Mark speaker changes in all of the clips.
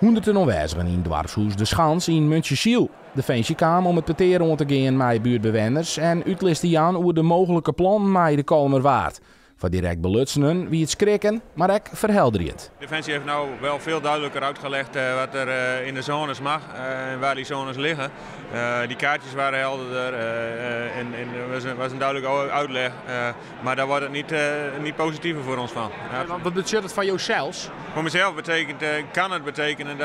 Speaker 1: Hûnderten oanwêzigen yn doarpshûs De Schans yn Muntsjesyl. Definsje kaam om it petear oan te gean mei buertbewenners en útlis te jaan oer de mooglike plannen mei de Kollumerwaard. Foar direkt belutsenen wie it skrikken, mar ek ferhelderjend.
Speaker 2: Defensie heeft nou wel veel duidelijker uitgelegd wat er in de zones mag en waar die zones liggen. Die kaartjes waren helderder en er was een duidelijke uitleg. Maar daar wordt het niet positiever voor ons van.
Speaker 1: Ja. Wat betsjut it foar josels?
Speaker 2: Voor mezelf kan het betekenen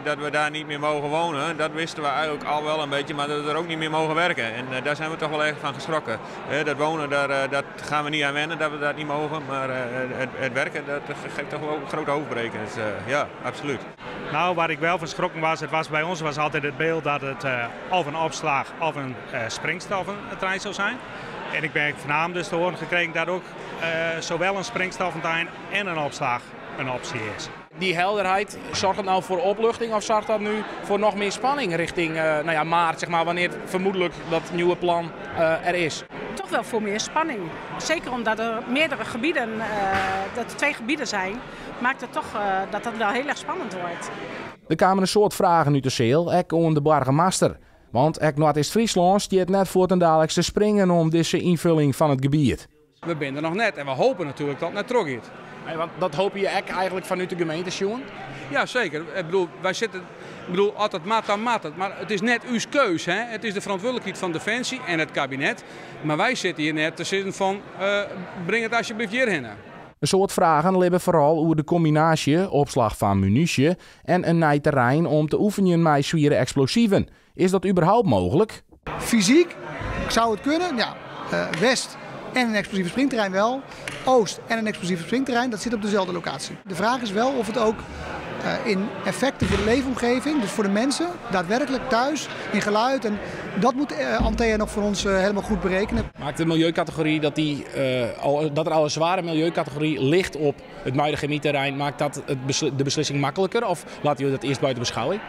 Speaker 2: dat we daar niet meer mogen wonen. Dat wisten we eigenlijk al wel een beetje, maar dat we er ook niet meer mogen werken. En daar zijn we toch wel erg van geschrokken. Dat wonen, dat gaan we niet aan wennen, dat we dat niet mogen. Maar het werken, dat geeft toch wel grote hoofdbrekens. Ja, absoluut.
Speaker 3: Nou, waar ik wel van geschrokken was, het was bij ons was altijd het beeld dat het of een opslag of een springstoffenterrein zou zijn. En ik ben vanavond dus te horen gekregen dat ook zowel een springstoffenterrein en een opslag een optie is.
Speaker 1: Die helderheid, zorgt dat nou voor opluchting of zorgt dat nu voor nog meer spanning richting maart, wanneer vermoedelijk dat nieuwe plan er is?
Speaker 4: Toch wel voor meer spanning. Zeker omdat er meerdere gebieden, dat er 2 gebieden zijn, maakt het toch dat dat wel heel erg spannend wordt.
Speaker 1: Er kwamen een soort vragen uit de zeel, ek oan de boargemaster. Want ek Noardeast-Fryslân stiet net foar en daliks te springen om dizze ynfolling fan it gebiet.
Speaker 5: We binne der noch net en we hoopje natuerlik dat it net trochgiet.
Speaker 1: Nee, want dat hoopje je ek eigenlijk fanút de gemeente, Sjoen?
Speaker 5: Ja, zeker. Ik bedoel, wij zitten, ik bedoel, als het mat, dan mat het. Maar het is net uw keus, hè? Het is de verantwoordelijkheid van Defensie en het kabinet. Maar wij zitten hier net te zitten van, breng het alsjeblieft hierheen.
Speaker 1: Een soort vragen libben vooral over de combinatie, opslag van munitie en een nieuw terrein om te oefenen met zware explosieven. Is dat überhaupt mogelijk?
Speaker 6: Fysiek zou het kunnen, ja. West en een explosieve springterrein wel. Oost en een explosieve springterrein, dat zit op dezelfde locatie. De vraag is wel of het ook in effecten voor de leefomgeving, dus voor de mensen, daadwerkelijk thuis, in geluid. En dat moet Antea nog voor ons helemaal goed berekenen.
Speaker 1: Maakt de milieucategorie dat, die al, dat er al een zware milieucategorie ligt op het Muiderchemieterrein, maakt dat de beslissing makkelijker of laten jullie dat eerst buiten beschouwing?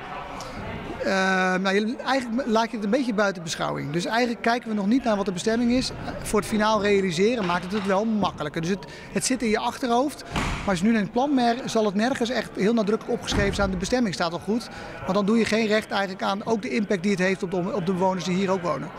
Speaker 6: Eigenlijk laat je het een beetje buiten beschouwing. Dus eigenlijk kijken we nog niet naar wat de bestemming is. Voor het finaal realiseren maakt het het wel makkelijker. Dus het zit in je achterhoofd. Maar als je nu naar het plan zal het nergens echt heel nadrukkelijk opgeschreven staan. De bestemming staat al goed. Want dan doe je geen recht eigenlijk aan ook de impact die het heeft op de bewoners die hier ook wonen.